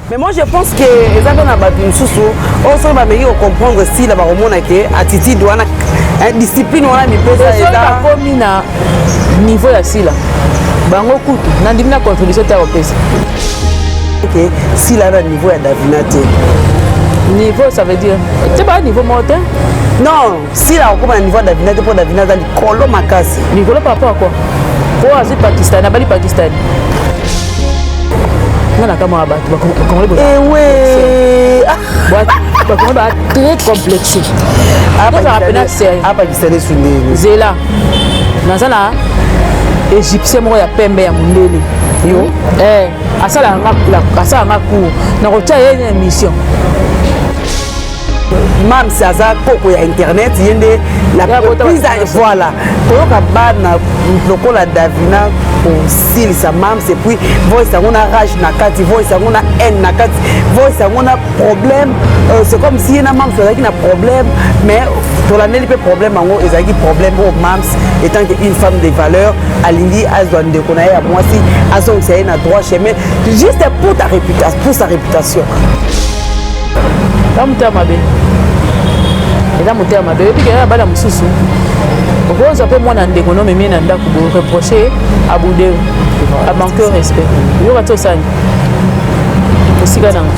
Mais moi, je pense que eza mpe na bato mosusu oyo soki bameki kocomprendre style, bakomona ke attitude wana, discipline wana mipesa. Soki bakomi na niveau ya Sila, bango kutu nandimi na contribution te ya kopesa. Ke Sila na niveau ya Davina te. Niveau, ça veut dire te baa niveau moko te. Non, Sila akokoma na niveau ya Davina te, mpo Davina aza likolo makasi. Likolo par rapport à quoi? Po azwi Pakistani, abali Pakistani. Nga na kamaka bato bakongole. Ewe. Bakongole baa très complexé, tozala mpena sérieux. Apakistani sundeni. Zela, naza na Égyptien moko ya pembe ya mondele. Yo? Eh, asalaka cour na kotia ye na émission. Mams aza koko ya internet, ye nde la plus. Voilà, koyoka bana lokola Davina kosilisa Mams, et puis voice yango na rage na kati, voice yango na haine na kati, voice yango na problème. C'est comme si ye na Mams azalaki na problème, mais tolandeli mpe problème yango ezalaki problème oyo Mams, étant que une femme de valeur, alingi azwa ndeko na ye ya mwasi, azongisa ye na droit chemin, juste pour ta réputation, pour sa réputation. Eza motema mabe, eza motema mabe. Oyebi ke bana mosusu, okozwa mpe mwana ndeko no, omemi na ndako, boreproche abude, amanque respect, yoka ti osani mosika nango.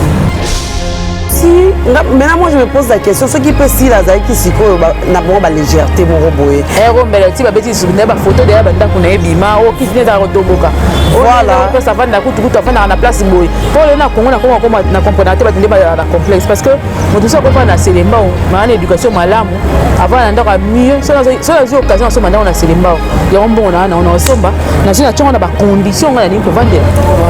Si nga, maintenant moi je me pose la question, soki mpe Sila azalaki sikoyo na bango balégèreté moko boye. Erombela ti babeti na bafoto deya bandako na ye bima, okiti ne ezala kotomboka. Voilà. Place avandaka kutukutu, avandaka na place boye, mpo oyo na Kongo, na Kongo akoma na comprendre te. Bato nde bazala na complexe, parce que moto so akofanda na Selembao, maa na éducation malamu, avanda na ndako ya mieux. So nazwi occasion, asomba ndako na Selembao yango, mbongo na wana osomba, nazwi na ntiongo na bacondition ngai nalingi kovandela.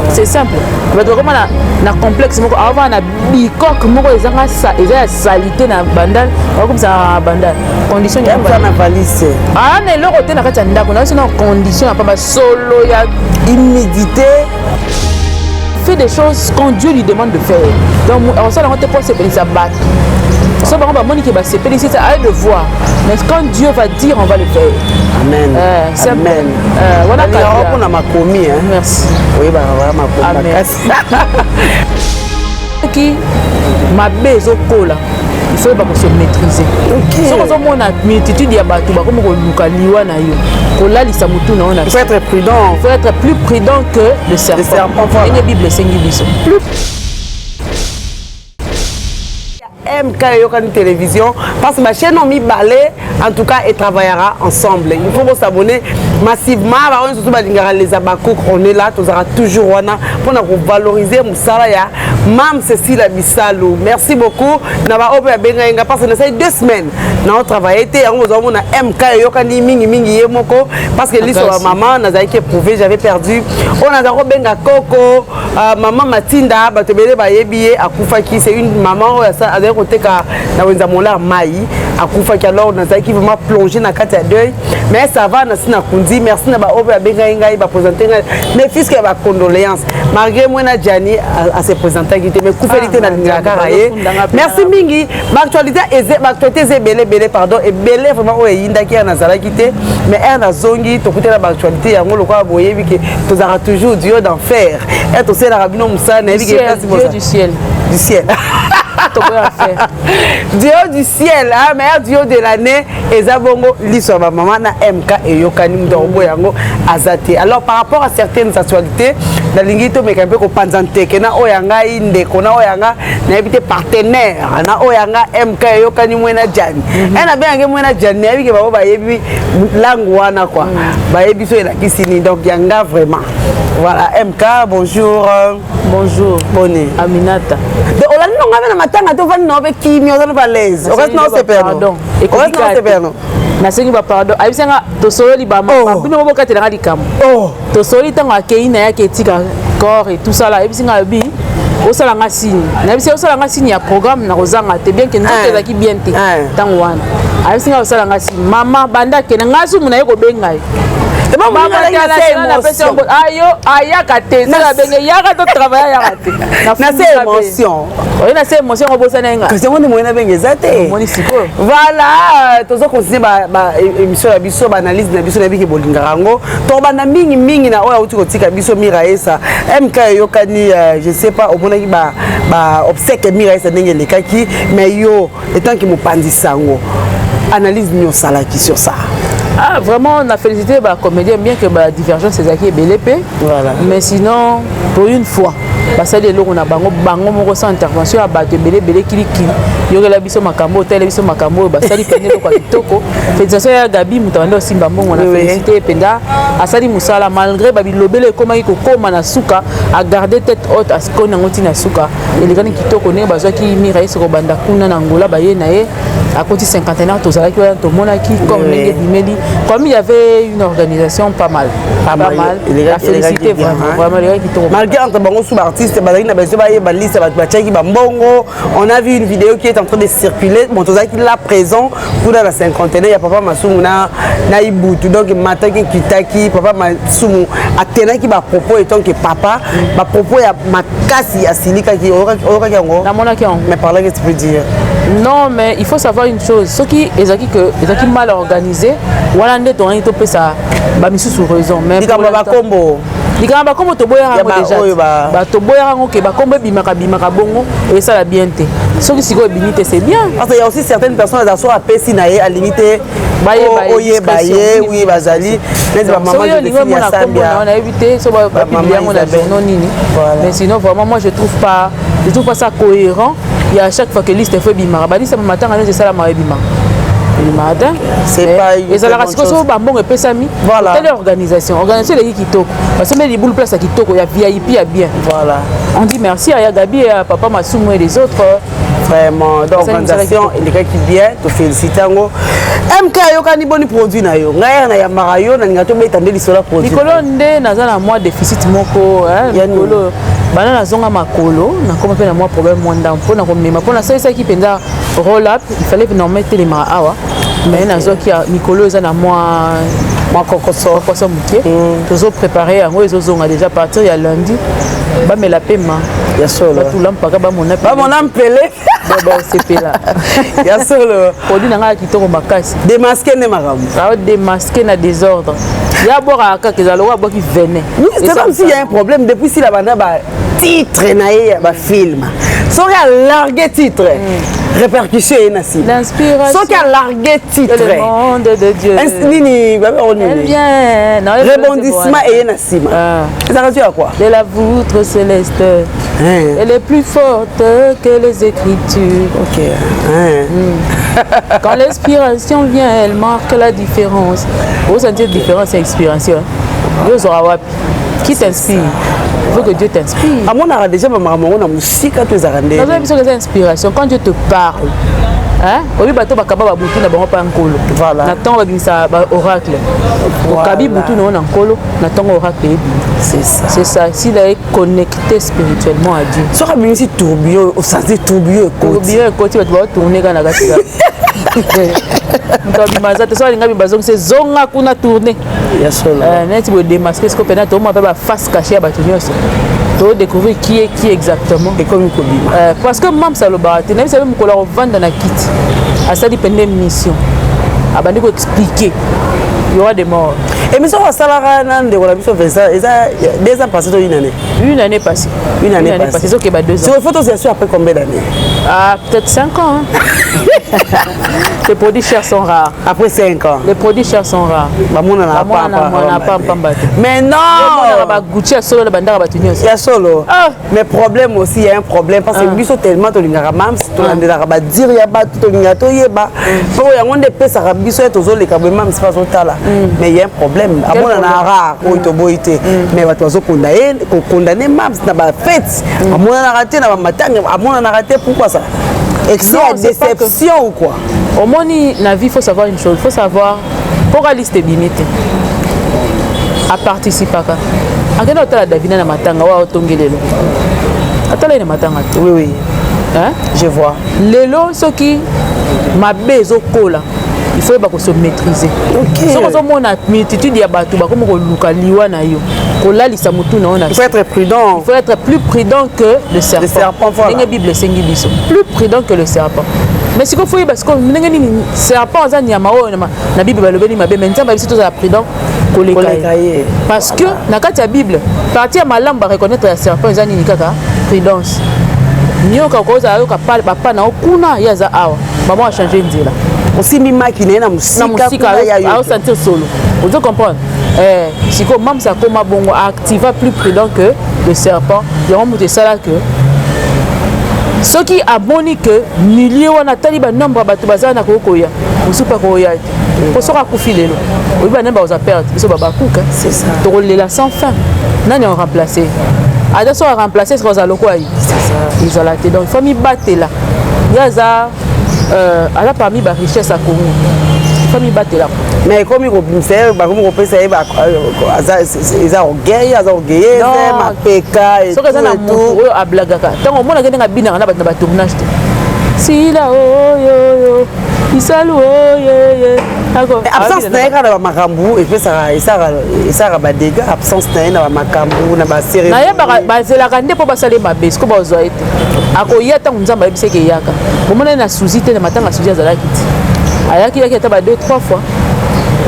C'est simple. Bato bakoma na complexe moko, avanda na bicoque moko ezanga, eza ya salité na Bandal, bakomisa na Bandal condition. Eza na valise. Aa, na eloko te na kati ya ndako na biso, na condition ya pamba, solo ya humidité. Fait des choses quand Dieu lui demande de faire. Donc akosala yango te mpo asepelisa bato. So bango bamoni ke basepelisi, c'est à eux de voir, mais quand Dieu va dire, on va le faire. Amen. Amen. Wana. Nalingaka mpona makomi. Merci. Oyebaka wana makomi. Amen. Makasi. Soki mabe ezokola, il faut yeba kose maîtriser. Soki ozomona multitude ya bato bakomi koluka liwa na yo, kolalisa motu na yo na Il faut être prudent. Il faut être plus prudent que le serpent. Serpent, voilà. Ndenge Bible esengi biso plus. MK Eyokani Télévision, parce que ma chaîne en mibale, en tout cas, et travaillera ensemble. Il faut vous s'abonner massivement. Ba surtout balingaka les abakouk, on est là, tozara toujours wana pour na valoriser musala ya Mam Cécile Bisalu. Merci beaucoup. Na ba ope benga nga, parce que na 2 semaines na travailler te yango bozomona MK Eyokani mingi mingi ye moko, parce que liso ya maman nazalaki éprouvé, j'avais perdu oyo naza kobenga koko, mama Matinda. Bato ebele bayebi ye, akufaki. C'est une maman oyo azalaki koteka na wenza Molar mai, akufaki. Alors nazalaki vraiment plongé na kati ya deuil, mais ça va, nasi nakundi. Merci na baoyo babengai ngai, baprésente ngai mais puisque ya bacondoléance, malgré moi na Gianni ase présentaki te, mais kufeli te, nalingaka kaka ye. Merci mingi. Baactualité eza ebele ebele, pardon, ebele vraiment oyo eyindaki ya nazalaki te, mais ere nazongi, tokutela baactualité yango. Lokola boyebi ke tozalaka toujours duo d'enfer, ere tosalelaka bino mosala, nayebi ke place du ciel. Du ciel. Duo du ciel, hein, meilleur duo de l'année eza bongo liso ya bamama na MK Eyokani. Moto akoboya yango aza te. Alors, par rapport à certaines actualités, nalingi tomeka mpe kopanza nteke na oyo ya ngai ndeko, na oyo ya nga nayebi te, partenaire na oyo ya nga MK Eyokani, Mwena Jani. E nabengange Mwena Jani, nayebi ke bango bayebi langue wana quoi, bayebi so elakisi nini. Donc ya nga vraiment, voilà. MK, bonjour. Bonjour. Boni? Aminata. Donc olandi nonga mpe na matanga, tovandi na mpe kimi, oza no balaise, okasi na osepela, okasi na osepela no. Nasengi bapardon. Ayebisanga tosololi bino bokatelanga likambo. Tosololi ntango akei na yaki etika corps et tout ça là. Ayebisinga, alobi osalanga signe, nayebisi osalanga signe ya programme na kozanga te, bien ke nzoto ezalaki bien te ntango wana. Ayebisinga osalanga signe, mama banda akende, ngai sumu naye kobenga ye. Ayo ayaka te, soki abenge yaka to travaille, ayaka te. Na se émotion. Oye na se émotion, obosana ye nga. Kasi yango nde moyen nabenge eza te. Omoni sikoyo. Voilà, toza continuer ba émission na biso, baanalyse na biso. Nayebiki bolingaka yango. Tokobanda mingimingi na oyo auti kotika biso, Miraesa MK eyokani. Je sais pas, omonaki ba obsèques Miraesa ndenge elekaki, mais yo étant que mopanzi sango, analyse nini osalaki sur ça? Ah, vraiment, on a félicité ba comédien, bien que ba divergence ezalaki ebele mpe. Mais sinon, pour une fois, basali eloko na bango bango moko, sans intervention ya bato ebele ebele. Kilikili yokela biso makambo, otala biso makambo oyo basali pene, eloko ya kitoko. Félicitation ya Gabi, moto abandi osimba mbongo na félicité mpenza, asali mosala malgré babilobele ekomaki kokóma na suka, agarde tête haute, asikoni yango ntina suka. Elekani kitoko ndenge bazwaki Miraesi kobanda kuna na Ngola, baye na ye akoti cinquantenaire, tozalaki wana, tomonaki comme ndenge ebimeli, comme il y avait une organisation pas mal. Pas mal, à féliciter vraiment, vraiment elekaki kitoko. Malgré entre bango sous baartiste bazalaki na besoin bayeba liste bato batiaki bambongo, on a vu une vidéo qui est en train de circuler. Bon, tozalaki là présent kuna na cinquantenaire ya papa Masumu na Ibutu. Donc mataki ekitaki, papa Masumu atenaki bapropos étant que papa, bapropos ya makasi, asilikaki. Oyokaki yango? Namonaki yango. Mais par là, qu'est-ce que tu peux dire? Non, mais il faut savoir une chose: soki ezalaki que ezalaki mal organisé wana, nde tongaki topesa bamisusu raison, mais likambo ya bakombo. Likambo bakombo, toboyaka yango déjà, toboyaka yango ke bakombo ebimaka bimaka bongo, esala bien te. Soki sikoyo ebimi te, c'est bien. Parce que y a aussi certaines personnes aza so apesi na ye, alingi te oyeba ye. Oui, bazali neti bamama Josephine ya Sambia. Nayebi te so bapublie yango na journaux nini, mais sinon vraiment, moi je trouve pas ça cohérent. Il y a à chaque fois que liste efo ebimaka, baliste matanga nyonso esalamaka, ebimaka, ebimaka te. Ezalaka sikoyo so bambongo epesami, telle organisation, organisation eleki kitoko, basombi libulu, place ya kitoko ya VIP ya bien. On dit merci à Gabi et à papa Masumu et les autres. Vraiment, donc organisation elekaki bien, tofélicité yango. MK ayokani, boni produit na yo? Ngai na yambaka yo, nalinga tobeta nde lisolo ya produit. Likolo nde naza na mwa déficit moko likolo. Banda nazonga makolo, nakoma mpe na mwa problème mwa ndambo mpona komema, mpo nasalisaki mpenza roll up. Il fallait normalement etelemaka awa, mais nazwaki mikolo eza na mwa mwa kokoso. Kokoso moke. Tozoprépare yango, ezozonga déjà partir ya lundi. Bamela pema. Ya solo. Batula mpaka bamona. Bamona mpele. Basepela. Ya solo. Produit na ngai ya kitoko makasi. Démasqué nde makambo. Ao démasqué na désordre ya bwakaka kaka, ezala lokola abwaki venin. Oui, c'est comme s'il y a un problème depuis sila banda batitre na ye ya bafilm. Soki alargue titre, répercussion eye na nsima. Soki alargue titre nini, babeko nini, rebondissement eye na nsima. Ezalaka ya quoi? De la voûte céleste. Elle est plus forte que les écritures. Quand l'inspiration vient, elle marque la différence. Vous sentez différence et inspiration. Yo wapi? Qui t'inspire? Il faut que Dieu t'inspire. Amonaka déjà bamakambo yango na mosika to ezalaka nde? Nazoyebi soki eza inspiration. Quand Dieu te parle, oyebi bato bakaba babutu na bango mpa nkolo. Na ntango babimisa baoracle, okabi butu na yo na nkolo, na ntango oracle ebimi. C'est ça. C'est ça, s'il est connecté spirituellement à Dieu. Soki abimisi tourbillon, osanti tourbillon ekoti. Tourbillon ekoti, bato baotourne kaka na kati. Moto abima aza te. So alinga bima, bazongisa, ezonga kuna, tourne. Ya solo. Neti boye démasqué siko mpena, tomona mpe baface caché ya bato nyonso, todécouvrir qui est qui exactement. Ekomi kobima. Parce que mams alobaka te, nayebisa mpe mokolo akovanda na kiti, asali pende mission, abandi koexpliquer, y aura des morts. Émission oyo asalaka na ndeko na biso Vincent, eza 2 ans passé to une année? Une année passée. Une année passée. Ezokeba 2 ans. Il faut tozala après combien d'années? Ah, peut-être 5 ans, hein. Les produits chers sont rares. Après 5 ans. Les produits chers sont rares. Bamonana. Pamba te. Mais non. Bagucci ya solo na bandaka bato nyonso. Ya solo. Mais problème aussi, il y a un problème parce que biso tellement tolingaka mams, tolandelaka badire ya bato, tolingaka toyeba mpo yango nde epesaka biso ye tozoleka boye, mams mpe azotala. Mais il y a un problème, amonana rare, oyo toboyi te, mais bato bazokondamner mams na bafete, amonanaka te, na bamatanga amonanaka te. Pourquoi ça? Excès ya déception ou quoi? Omoni, na vie, faut savoir une chose, faut savoir mpoka liste ebimi te, aparticipaka, akende kotala Davina na matanga oyo aotongi lelo, atala ye na matanga te. Oui, Hein? Je vois. Lelo soki mabe ezokola. Il faut yeba kose maîtriser. Soki ozomona multitude ya bato bakomi koluka liwa na yo, kolalisa motu na yo na Il faut être prudent. Il faut être plus prudent que le serpent. Le serpent, voilà. Ndenge Bible esengi biso, plus prudent que le serpent. Mais sikoyo faut yeba sikoyo ndenge nini serpent aza nyama oyo na Bible balobeli mabe, mais Nzambe biso tozala prudent koleka ye, parce que na kati ya Bible, partie ya malamu bareconnaître ya serpent eza nini? Kaka prudence. Nyoka kozala yoka bapa na yo kuna, ye aza awa, mama achange nzela. Osimbi maki na ye na mosika, aosentir solo. Ozo comprendre? Sikoyo mamsa akoma bongo, aactiva plus prudent que le serpent. Yango moto esala que soki amoni ke milieu wana, atali banombre ya bato baza na koki koya, mosusu mpe akoya te. Po soki akufi lelo, oyebi banani bakozwa perte? Biso babakuka tokolela sans fin. Nani aremplace? Ata soki aremplace, soki azala lokola ye, ezala te. Donc faut mibatela. Ye aza parmi barichesse ya Congo, faut mibatela. Mais ekomi kobimisa ye, bakomi kopesa ye, eza orgueil, aza orgueilleuse, mapeka. Soki eza na motu oyo ablagaka, ntango omonaki ndenge abinaka na bato na batournage te, sila oyoyo isalu oyeye. Absence na ye kaka na bamakambo epesaka, esalaka badégâts. Absence na ye na bamakambo na basérie. Nayebaka bazelaka nde mpo basala ye mabe. Siko bazwa ye te, akoya ntango Nzambe ayebisi eke eyaka. Bomona ye na Suzi te, na matanga Suzi azalaki te, ayaki yaki ata ba deux trois fois.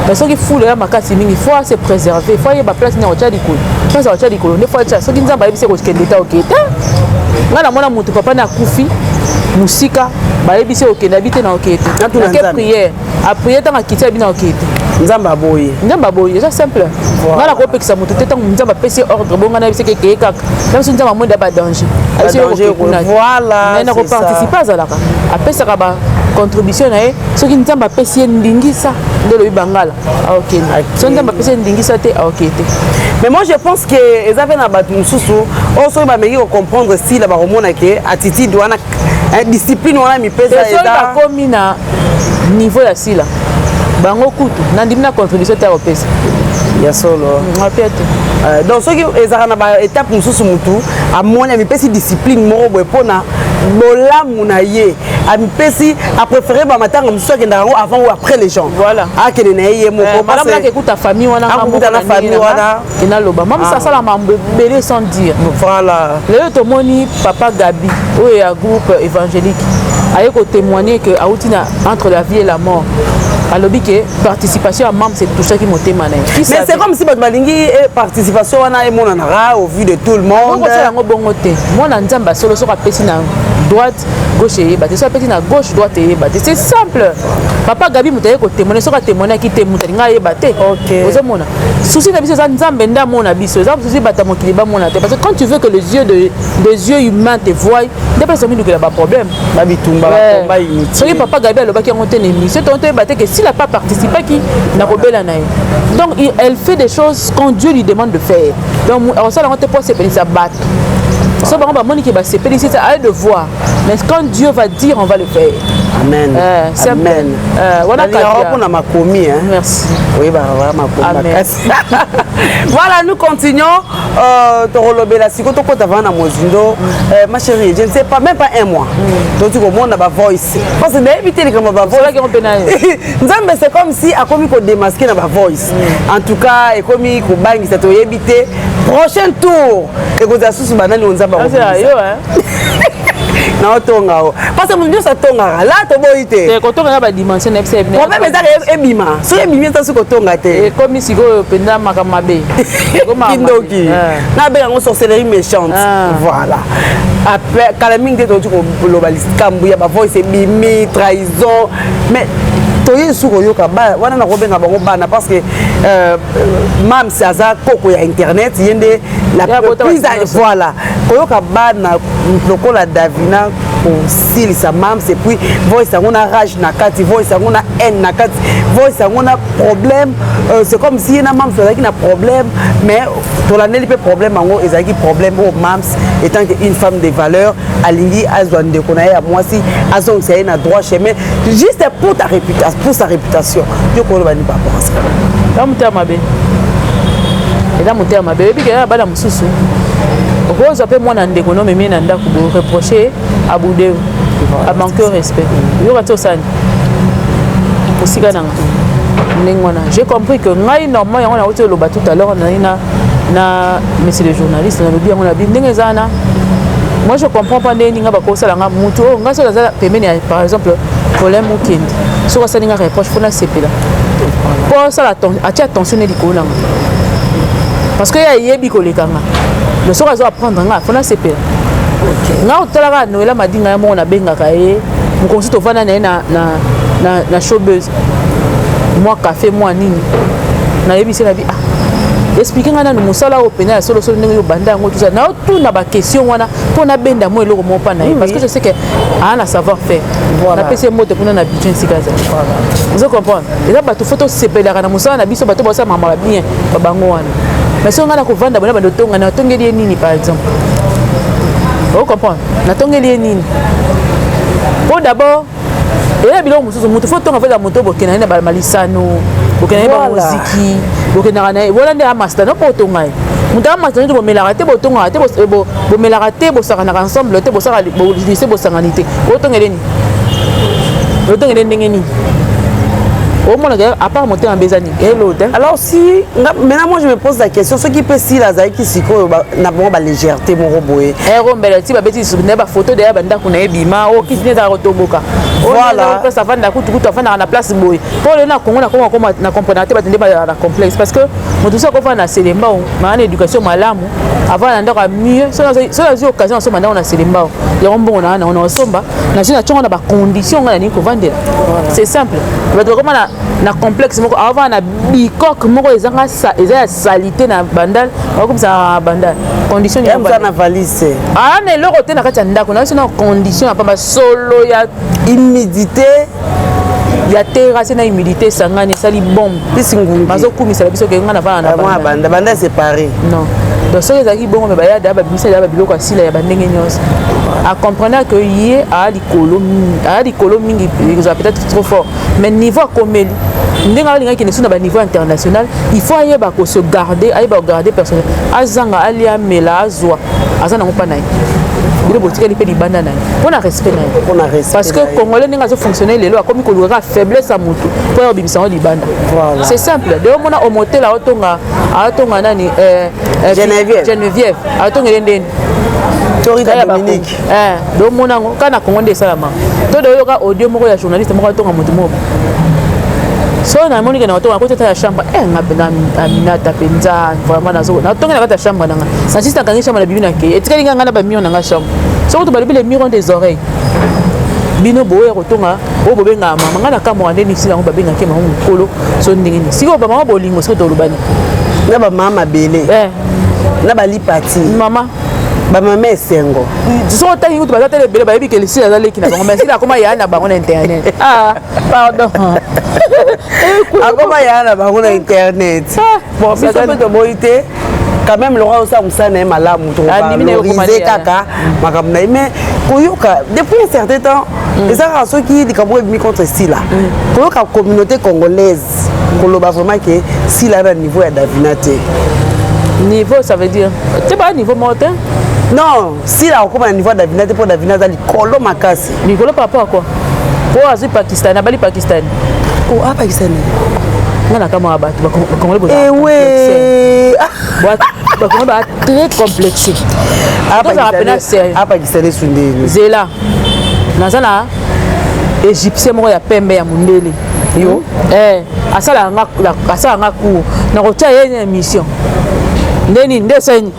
Mais soki fulu ya makasi mingi, faut se préserver, faut ayeba place nini akotya likolo, place akotya likolo nde faut atya. Soki Nzambe ayebisi kokende te, okende te. Ngai namona motu, papa ne akufi mosika, bayebisi okende, abi te na okende te, nake prière, aprier, ntango akiti, abi na okende te. Nzambe aboye. Nzambe aboye, eza simple. Ngai nakopekisa motu te. Ntango Nzambe apesi ordre, bonga nayebisi eke ekeye kaka. Na biso Nzambe amoni da badanger, mais na koparticipe azalaka, apesaka bacontribution na ye. Soki Nzambe apesi ye ndingisa, nde olobi bangala aokende. Soki Nzambe apesi ye ndingisa te, aokende te. Mais moi, je pense que eza mpe na bato mosusu oyo soki bameki kocomprendre style, bakomona ke attitude wana, discipline wana mipesa. Soki bakomi na niveau ya sila, bango kutu nandimi na contribution te akopesa. Ya solo. Apia te. Donc soki ezalaka na baétape mosusu, motu amoni amipesi discipline moko boye mpona bolamu na ye, amipesi, apréféré bamatanga mosusu, akendaka yango avant ou après les gens. Voilà. Akende na ye ye moko. Malamu ekuta famille wana. Akuta na famille wana. Enaloba mamisa asala mambo ebele sans dire. Voilà. Lelo tomoni papa Gabi oyo ya groupe évangélique aye kotémoigner que auti na entre la vie et la mort. Alobi ke participation ya membre etouchaki motema na ye. Mais c'est comme si bato balingi participation wana emonanaka au vu de tout le monde. Kosala yango bongo te. Mwana Nzambe asolo, soki apesi na droite, gauche eyeba te. Soki apesi na gauche, droite eyeba te. C'est simple. Papa Gabi moto aye kotémoigne. Soki atémoignaki te, moto alinga ayeba te. Ozomona, souci na biso eza Nzambe nde amona biso. Eza souci bato ya mokili bamona te, parce que quand tu veux que les yeux des yeux humains te voient, nde place omilukela baproblème. Babitumba, bakomba inutile. Soki papa Gabi alobaki yango te na émission, tongo toyeba te ke s'il a pas participaki na kobela na ye. Donc elle fait des choses quand Dieu lui demande de faire. Donc akosala yango te mpo asepelisa bato. So bango bamoni ke basepelisi te, aye de voir. Mais quand Dieu va dire, on va le faire. Amen. Amen. Wana mpona makomi. Merci. Oyebaka makomi makasi. Voilà, nous continuons. Tokolobela sikoyo, tokota vana na mozindo. Ma chérie, je ne sais pas, même pas un mois toti komona bavoice, parce que nayebi te likambo ya bavoice. Nzambe, c'est comme si akomi kodémasquer na bavoice. En tout cas, ekomi kobangisa. Toyebi te prochain tour ekozala susu banani oyo Nzambe naotonga o, parce que moto nyonso atongaka la, toboyi te. Kotonga na badimension na yebisa. Problème ezaka ebima. Soki ebimi, eza soki kotonga te. Ekomi sikoyo mpenza makambo mabe. Kindoki, nabenga yango sorcellerie méchante. Voilà. Après, kala mingi te tokoki koloba likambo ya bavoice ebimi, trahison. Mais toye su koyoka wana, nakobenga bango bana, parce que mams aza koko ya internet, ye nde la plus. Voilà, koyoka bana lokola Davina kosilisa mams, et puis voice yango na rage na kati, voice yango na haine na kati, voice yango na problème. C'est comme si ye na mams azalaki na problème. Mais tolandeli mpe problème yango ezalaki problème oyo mams, étant que une femme de valeur, alingi azwa ndeko na ye ya mwasi, azongisa ye na droit chemin, juste pour ta réputation, pour sa réputation. Yo koloba ni par rapport à ça? Eza motema mabe, eza motema mabe. Oyebi ke na bana mosusu, okozwa mpe mwana ndeko no, omemi na ndako, boreproche abude, amanque respect, oyoka ti osani. Mosika na nga ndenge wana, j'ai compris que ngai normalement, yango nauti oloba tout à l'heure, nazali na monsieur le journaliste, nalobi yango na bi ndenge eza wana. Moi, je comprends pas ndenge ninga bakosala nga mutu oyo. Ngai soki naza pembeni ya, par exemple, problème okende, soki asali nga reproche, mpo nasepela, mpo asala atia attention ne likolo nanga, parce que ye ayebi koleka nga. Donc soki azo apprendre nga, fo nasepela. Nga otalaka Noela Madinga ya moko, nabengaka ye mokonzi, tovanda na ye na showbuzz, mwa café, mwa nini, nayebisi na bi: "Ah, explique ngai nanu mosala oyo pena ya solosolo, ndenge yo banda yango." Tusa naotuna baquestion wana mpo nabenda mwa eloko moko mpa na ye, parce que je sais que aa na savoir faire. Napesi ye mbote kuna na budget esika azali. Ozo comprendre, eza bato fo tosepelaka na mosala na biso, bato basala makambo ya bien babango wana. Mais soki ngai na kovanda bona bando tonga, natongeli ye nini, par exemple? O comprendre, natongeli ye nini? Mpo d'abord eya biloko mosusu, motu fo tonga, fo moto bokenda ye na bamalisano, bokenda ye bamoziki, bokendaka na ye wana nde amasta no mpo otonga ye. Moto amasta neti bomelaka te, botongaka te, bomelaka te, bosakanaka ensemble te, bosaka lycée, bosangani te, otongele nini? Otongele ndenge nini? Omonaka, à part motema mbe, eza nini elo te? Alors si maintenant, moi je me pose la question, soki mpe Sila azalaki sikoyo na bango balégèreté moko boye. Ero mbele ti babeti na bafoto deya bandako na ye, bima o kiti ne ezalaka kotomboka. Place avanda kutukutu, avandaka na place boye, mpo lelo na Kongo nakoma na comprendre te bato nde bazalaka na complexe, parce que moto soki akofanda na Selembao, maa na éducation malamu, avanda na ndako ya mieux. Soki azwi occasion asomba ndako na Selembao, yango mbongo na nango na osomba, nazwi na ntongo na bacondition ngai nalingi kovandela. C'est simple. Bato bakoma na complexe moko, avanda na bicoque moko ezanga, eza ya salité na Bandal, bakomisaka Bandal condition. Na valise. Aa na eloko te na kati ya ndako na biso, na condition ya pamba, solo ya humidité. Ya terrasse na humidité esangani, esali bombe. Pisi ngungi. Bazokumisela biso ke ngai navanda na banda banda séparé. Non, donc soki ezalaki bongo, me baya daya babimisa daya babiloko asila ya bandenge nyonso, acomprendre que ye aa likolo, aa likolo mingi, ekozala peut-être trop fort, mais niveau akomeli ndenge alingaki kende so na baniveau international, il faut ayeba kose garder, ayeba kogarder personnel, azanga alia, amela, azwa, aza nango mpa na ye. Bino botikali mpe libanda na ye mpo na respect na ye, parce que Congolais ndenge azofonctionne lelo, akomi koluka kaka faiblesse ya motu mpo ya kobimisa yango libanda. C'est simple. De omona omotela aotonga, aotonga nani? Geneviève, aotongele ndeni? Dominique. Domona yango kaka na Kongo nde esalama. To doyoka audio moko ya journaliste moko atonga motu moko. So namoni ke naotonga, nakoti ata ya chambre nga Aminata mpenza, vraiment natongi na kati ya chambre nanga, nasisi, nakangi chambre na bibi, nakei, etikali nga, nga na bamur nanga chambre. Soki to balobi les murs ont des oreilles, bino boya kotonga oyo bobengaka mama ngai na kamwaka nde nisi yango babengaki mama mokolo. So ndenge nini sikoyo bamama bolingo, soki tolobani? Na bamama mabele na balipati. Mama. Bamama esengo. Soki otangi kutu, baza tele ebele, bayebi ke lisila aza leki na bango, mais sila akoma ya na bango na internet. Ah, pardon. Akoma ya na bango na internet. Bon, biso mpe toboyi te quand même, Laurent osala mosala na ye malamu, tokovalorize kaka makambo na ye. Mais koyoka depuis un certain temps, eza kaka soki likambo ebimi contre Sila, koyoka communauté congolaise koloba vraiment ke Sila na niveau ya Davina te. Niveau, ça veut dire te baa niveau moko te. Non, Sila akokoma na niveau ya Davina te, mpo Davina aza likolo makasi. Likolo par rapport à quoi? Po azwi Pakistani, abali Pakistani. Oh, ah, Pakistani. Nga na kamwa bato bakongole. Ewe. Bakongole baa très complexé. Tozala pena sérieux. Apakistani esundeli. Zela, naza na Égyptien moko ya pembe ya mondele. Yo. Asalaka nga cour, nakotia ye na émission. Nde nini nde esali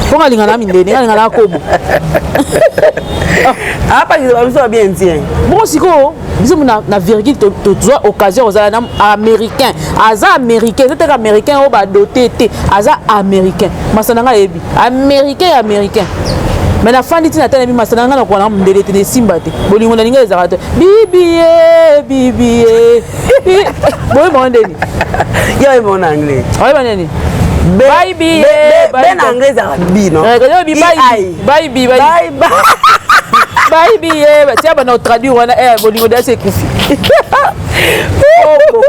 mpo nga alinga na mindele, nga alinga na kobo. Apakisa babiso ba bien indien. Bongo sikoyo biso na virgule tozwa occasion kozala na Américain. Aza Américain, eza teka Américain oyo badote te, aza Américain. Masa na ngai ayebi Américain ya Américain, mais nafandi ntina ata nayebi masa na ngai, nakoka na mondele te, na esimba te. Bolingo na lingai ezalaka te bibie bibie boyeba ndeni. Yo oyeba na anglais. Oyeba nini? Baibi. Be na anglais ezalaka bi, non? Baibi, baibi ye tia bana otraduire wana, bolingo dasi ekufi.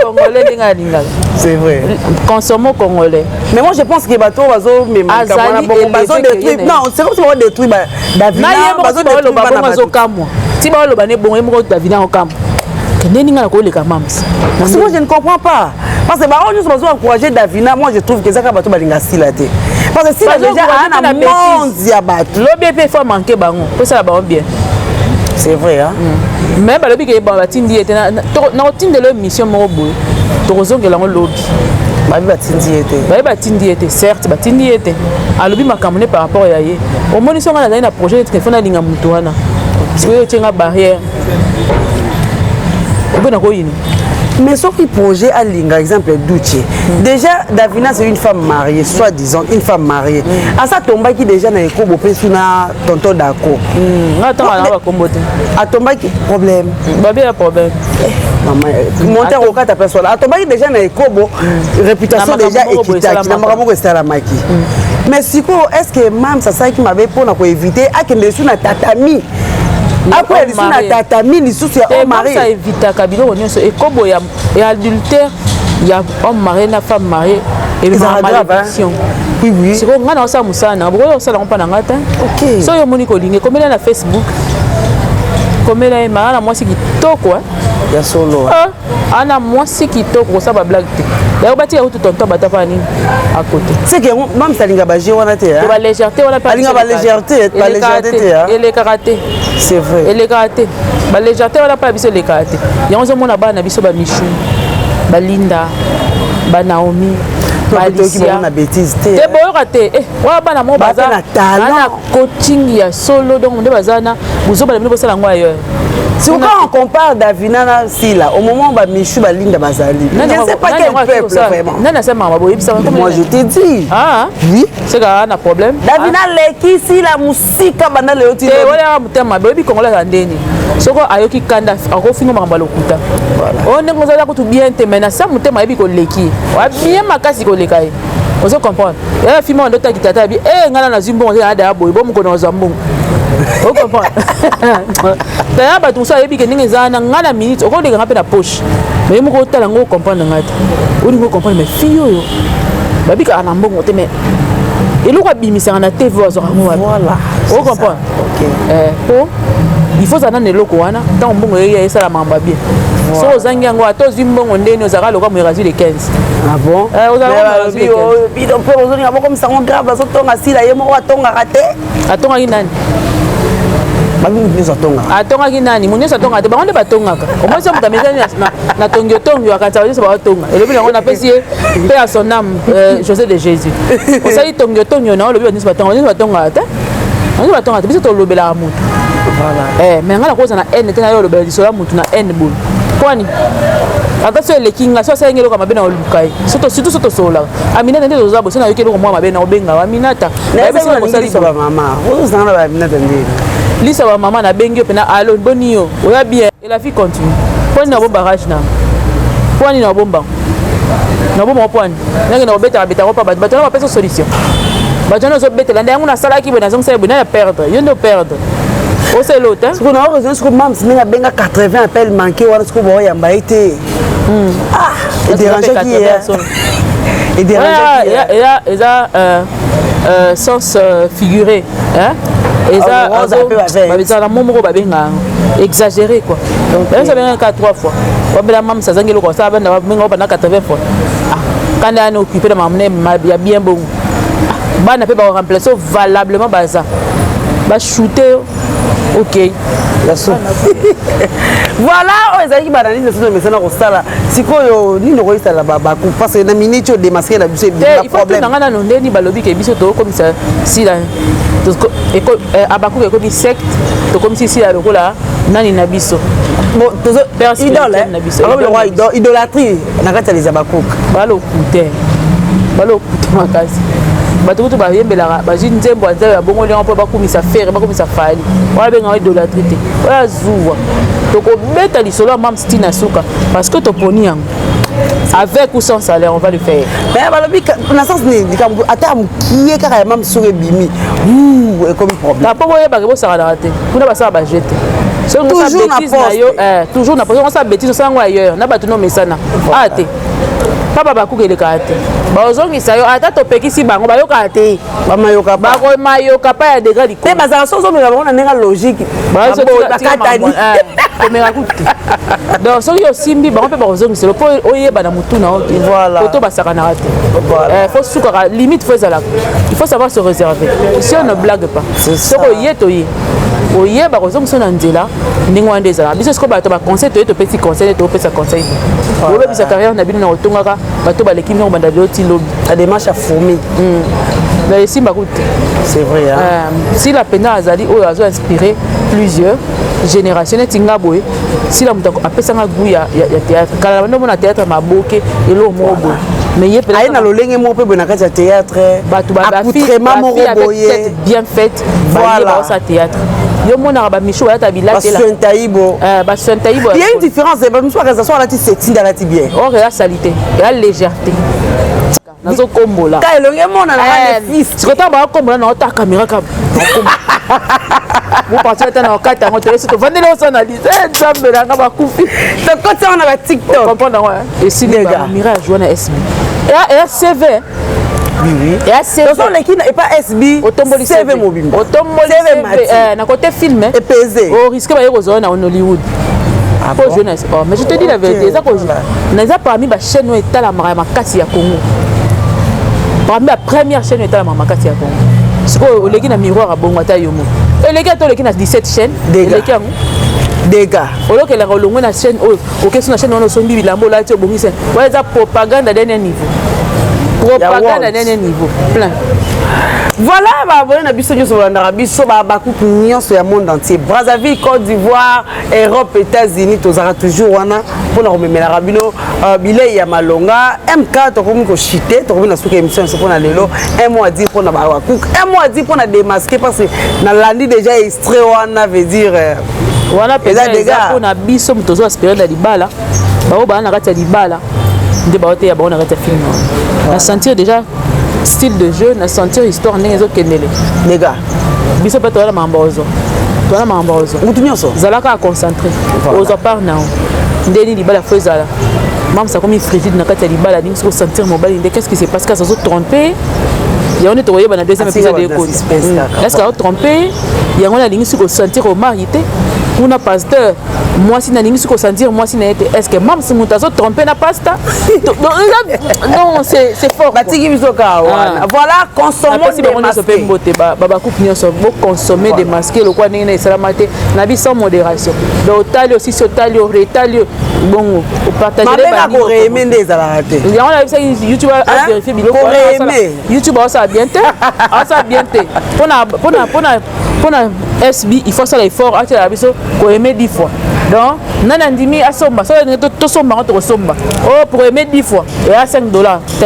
Congolais ndenge alingaka. C'est vrai. Consomme congolais. Mais moi, je pense que bato bazomema bazodétruire, non, c'est comme si bazodétruire Davina. Bazodétruire, azokamwa ti baoloba ne bongo ye moko Davina okamwa. Ndeni nga nakoleka mams? Parce que moi, je ne comprends pas, parce que bango nyonso bazo encourager Davina. Moi, je trouve que ezaka bato balinga Sila te, parce que Sila déjà aa na monde ya bato. Lobi mpe faut manquer bango mpo esala bango bien. C'est vrai, hein? Mais balobi ke bango batindi ye te. Nakotindela émission moko boye, tokozongela yango lobi. Babi batindi ye te. Baye batindi ye te, certes batindi ye te. Alobi makambo ne par rapport ya ye. Omoni, so nga nazali na projet neti faut nalinga motu wana, sikoyo otienga barrière obe nakoyini. Mais soki projet alinga, exemple Duche, déjà Davina, c'est une femme mariée, soi-disant une femme mariée. Asa tombaki déjà na ekobo mpe su na tonton Dako. Nga ntango na bakombo te. Atombaki problème. Babi ya problème. Monter okata personne atombaki déjà na ekobo, réputation déjà ekitaki na makambo moko esalamaki. Mais sikoyo, est ce que mams asalaki mabe mpona koéviter akende lisusu na tatami, akwea lisusu na tatami lisusu ya homme marié? Evitaka biloko nyonso. Ekobo ya adultère ya homme marié na femme mariée ezalaka malédiction. Oui, oui. Sikoyo ngai na osala mosala na bokoki kosala yango mpa na ngai te. So oyo omoni kolinga, ekomela na Facebook, komela ye maa na mwasi kitoko. Ya solo. Ana mwasi kitoko, kosala bablague te. Yango batika kutu tonton bata mpa nini à côté. C'est que mamisa alinga baje wana te. Balégèreté wana. Alinga balégèreté, balégèreté te. Elekaka te. C'est vrai. Elekaka te, balégèreté wana mpa biso elekaka te. Yango ozomona bana na biso, bamichu, balinda, banaomi. Na bêtise te. Te, boyoka te. Wana bana moko baza na coaching ya solo, donc nde baza na bozoba na bino, bosala yango ailleurs. Si quand on compare Davina na Sila, au moment où Michou Balinda bazali, je ne sais pas quel peuple vraiment. Nani asemaka boyebisaka? Moi, je te dis. Ah. Oui. C'est kaka na problème. Davina leki Sila musika banda leo ti. Te, wana motema boyebi Congolais aza ndeni. Soko ayoki kanda, akofinga makambo ya lokuta. Oyo ndenge ozala kutu bien te, mais na sa motema ayebi koleki. Oya bien makasi koleka ye. Ozo comprendre? Yaya fima ndo taki tata abi eh ngana nazwi mbongo te, na ya boye bo mokolo nazwa mbongo. O comprendre? Taya bato mosusu ayebi ke ndenge eza wana. Ngai na minute okoleka nga mpe na poche, mais ye moko otala yango, ocomprendre ngai te. Olingi ocomprendre, mais fille oyo babikaka na mbongo te, mais eloko abimisaka na TV azwaka yango wapi? Ocomprendre? Po il faut ozala nano eloko wana. Ntango mbongo eya, esala makambo ya bien. Soki ozangi yango, ata ozwi mbongo ndeni, ozalaka loka moyeka azwi le 15. Ah bon? Bino mpe ozolinga bokomisa ngo grave. Azotonga Sila, ye moko atongaka te. Atongaki nani? Babi motu nyonso atongaka. Atongaki nani? Motu nyonso atongaka te. Bango nde batongaka. Omoi so moto amesani na tongio akanisa nyonso baotonga. Elobi nango napesi ye mpe ya son âme, José de Jésus. Osali tongio tongio na olobi bato nyonso batongaka. Nyonso batongaka te, nyonso batongaka te. Biso tolobelaka motu, mais ngai nakoza na haine te. Na yo olobela lisolo ya motu na haine boye kwani? Ata so eleki nga, so asalingi eloko mabe, na oluka ye. Surtout so tosololaka, Aminata nde toza boye. So nayoki eloko mwa mabe, na obenga Aminata. Bamama ozozanga na baminata ndeni. Lisa bamama, nabengi yo mpena: "Allo, boni yo, oya bien?" Et la vie continue. Mpo nini nabomba rage na? Mpo nini nabomba? Nabomba mpo nini? Ndenge na kobetaka betaka mpa bato, bato wana bapesa solution. Bato wana ozobetela nde yango nasalaki boye, nazongisaki boye, naya perdre yo nde operdre oselo te. Sikoyo na raison, sikoyo mams ndenge abenga 80 appel manqué wana, sikoyo baoyamba ye te. Ah, edérangeaki ye, edérangeaki. Eza sens figuré, eza eza na mo moko babenga yango exagéré quoi. Bayoso babengaka trois fois, babela mamisa azangi eloko asala, banda babenga banda 80 fois. Kanda yani occupé na makambo ya bien bongo. Bana mpe bakoremplace valablement, baza bashute yo, ok. Voilà, oyo ezalaki baanalyse na biso mesana kosala. Sikoyo nini okoyisala baku? Parce que na minute oyo démasqué na biso. Ebima problème nanga nano ndeni balobi ke biso tokokomisa Sila, Abakuka ekomi secte, tokomisi Sila lokola nani na biso. Idole na biso, idolâtrie na kati ya les Abakuka. Balokute, balokute makasi. Bato kutu bayembelaka, bazwi nzembo ya Nzambe, babongoli yango mpo bakumisa Ferre, bakumisa Fally. Wana bengaka idolâtrie te, oyo azuwa. Tokobeta lisolo ya mams ntina suka, parce que toponi yango. Avec ou sans salaire, on va le faire. Mais balobi na sens nini? Likambo ata mokie kaka ya mams, soki ebimi, ekomi problème. Mpo boyebaka, bosakanaka te. Kuna basala baje te. Toujours na poste. Toujours na poste. Osala bêtise, osala yango ailleurs na bato nomesana a te. Pa babakuka elekaka te, bazongisa yo. Ata topekisi bango, bayokaka te. Bamayoka. Bakomayoka pa ya degré likolo te. Bazala so ozomeka bango na ndenge logique. Bakatani, komeka kutu te. Donc soki osimbi bango mpe, bakozongisela mpo oyeba na motu na yo te. Koto basakanaka te, faut sukaka limite, faut ezalaka, il faut savoir se réserver. Si on ne blague pas, soki oye, toye, oyeba kozongisa na nzela ndenge wana nde ezalaka. Biso sikoyo bato baconseil, toye, topesi conseil, topesa conseil, oyebisa carrière na bino na kotongaka bato baleki bino kobanda lelo ti lobi. La démarche ya fourmi. Mais esimba kutu te. C'est vrai, hein? Sila mpenza azali oyo azo inspiré plusieurs génération. Neti nga boye, Sila moto apesanga goût ya théâtre. Kala bando omona théâtre maboke, eloko moko boye, mais ye aye na lolenge moko mpe boye na kati ya théâtre. Bato accoutrement moko boye. Bien faite. Voilà, baosala théâtre, yo monaka bamichu balata bilatela. Baswentaibo. Baswentaibo. Il y a une différence. Bamisu bakasa so alati sexy nde alati bien. Or eza salité, eza légèreté, nazokombola. Ka elongi emonana. Fils sikoyo ntango bakombola na ota caméra ka boparti ata na okata yango, toyesi tovandeli osanalyse. Nzambe nanga, bakufi. Tokoti yango na baTikTok. Comprendre yango esili. Mira ajoua na SB, eya CV. Oui. Eya CV. Oleki epa SB. Otomboli. CV mobimba. Otomboli CV na côté film. Epese. Orisque baye kozwa na Hollywood po jouer na. Oh, mais je te dis la vérité, eza kojouer eza parmi bachaîne oyo etalamaka ya makasi ya Congo, parmi bapremière chaîne oyo etalamaka makasi ya Congo. Sikoyo oleki na miroir, abongo ata yo moko eleki, ata oleki na 17 chaîne, eleki yango. Dega. Oyokelaka olongwe na chaîne oyo, okesi na chaîne wana, osombi bilamba, olati, obongisi wana, eza propagande dernier niveau, propagande dernier niveau plein. Voilà, baabonné na biso nyonso bolandaka biso, bakuku nyonso ya monde entier, Brazzaville, Côte d'Ivoire, Europe, États-Unis, tozalaka toujours wana mpona komemelaka bino bilei ya malonga. MK, tokomi koshite, tokomi na suka émission nyonso mpona lelo. Un mot à dire mpona bakuku, un mot à dire mpona démasquer, parce que nalandi déjà extrait wana, veut dire wana mpenza eza mpona biso moto ozo aspire na libala. Bao baa na kati ya libala nde baoteya bango na kati ya film wana. Na sentir déjà style de jeu, na sentir histoire ndenge ezokendele. Dega. Biso mpe toza na makambo ozwa, toza na makambo ozwa. Mutu nyonso. Zala kaka concentré, ozwa part na yo. Ndeni libala fo ezala mamsa akomi frigide na kati ya libala, alingi soki osentir mobali nde qu'est ce qui se passe? Kasi azotrompe yango nde tokoyeba na deuxième épisode ekota. Est ce que azotrompe yango nde alingi soki osentir omari te? Kuna pasteur mwasi nalingi soki osentir mwasi na ye te. Est ce que mams moto azotrompe na pasta? Non, c'est fort. Batiki biso kaka wana. Voilà, consommons. Bango nyonso mpe mbote, babakupe nyonso, boconsommer Démasqué lokwa ndenge na esalama te na bi sans modération. Donc otali osisi, otali, oretali bongo, opartage. Koreaimer nde ezalaka te. Yango nayebisaki YouTube avérifie biloko. YouTube aosala bien te, aosala bien te. Mpona SB, il faut asala effort, atiela biso koaimer 10 fois. Donc nani andimi asomba? Soki alingi tosomba yango, tokosomba. Oyo pour aimer 10 fois eya 5 $ te,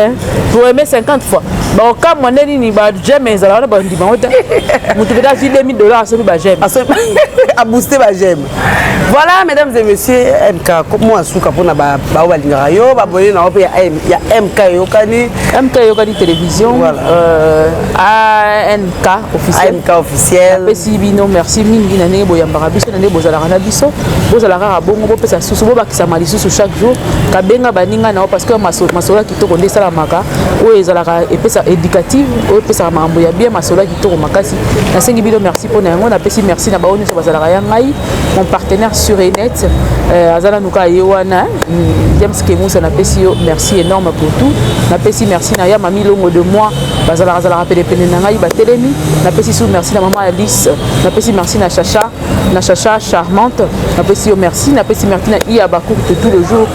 pour aimer 50 fois bakokamwa nde nini. Baj'aime ezala wana, bandima yango te. Motu pete azwi 2000 $ asombi baj'aime. Abooste baj'aime. Voilà, mesdames et messieurs, MK, mwa suka mpona bao balingaka yo, babone na yo mpe ya MK Eyokani. MK Eyokani Télévision. Voilà. ANK Officiel. AMK Officiel. Apesi bino merci mingi na ndenge boyambaka biso, na ndenge bozalaka na biso. Bozala kaka bongo, bopesa susu, bobakisama lisusu chaque jour, kabenga baninga na yo, parce que masolo ya kitoko nde esalamaka oyo ezalaka epesa éducative, oyo epesaka makambo ya bien, masolo ya kitoko makasi. Nasengi bino merci mpona yango. Napesi merci na bao nyonso bazalaka ya ngai, mon partenaire sur enet, aza nanu kaka ye wana, James Kemusa. Napesi yo merci énorme pour tout. Napesi merci na ya Mami Longo de moi, bazalaka azalaka penepene na ngai, batelemi. Napesi su merci na mama Alice, napesi merci na Chacha, na Chacha Charmante, napesi yo merci. Napesi merci na iya bacourte tout le jour,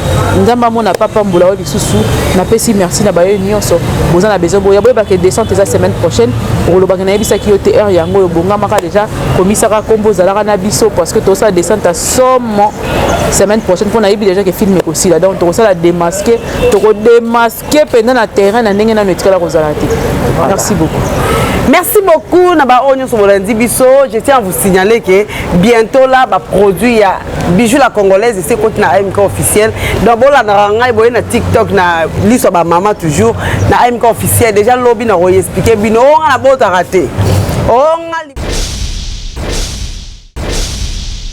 Nzambe amona papa mbula oyo lisusu. Napesi merci na bayo nyonso boza na besoin boya. Boyebaka descente eza semaine prochaine. Okolobaka nayebisaki yo te, heure yango oyo obongamaka déjà, komisaka nkombo, ozalaka na biso, parce que tosala descente ya somo semaine prochaine, mpo nayebi déjà ke film ekosila. Donc tokosala démasqué, tokodémasquer mpenza na terrain na ndenge nano etikala kozala te. Merci beaucoup. Merci beaucoup na baoyo nyonso bolandi biso. Je tiens à vous signaler que bientôt là, baproduit ya Bijou la Congolaise esi ekoti na AMK Officiel. Donc bolandaka ngai boye na TikTok, na liso ya bamama, toujours na AMK Officiel. Déjà lobi na koexpliquer bino. Oyo nga nabotaka te, oyo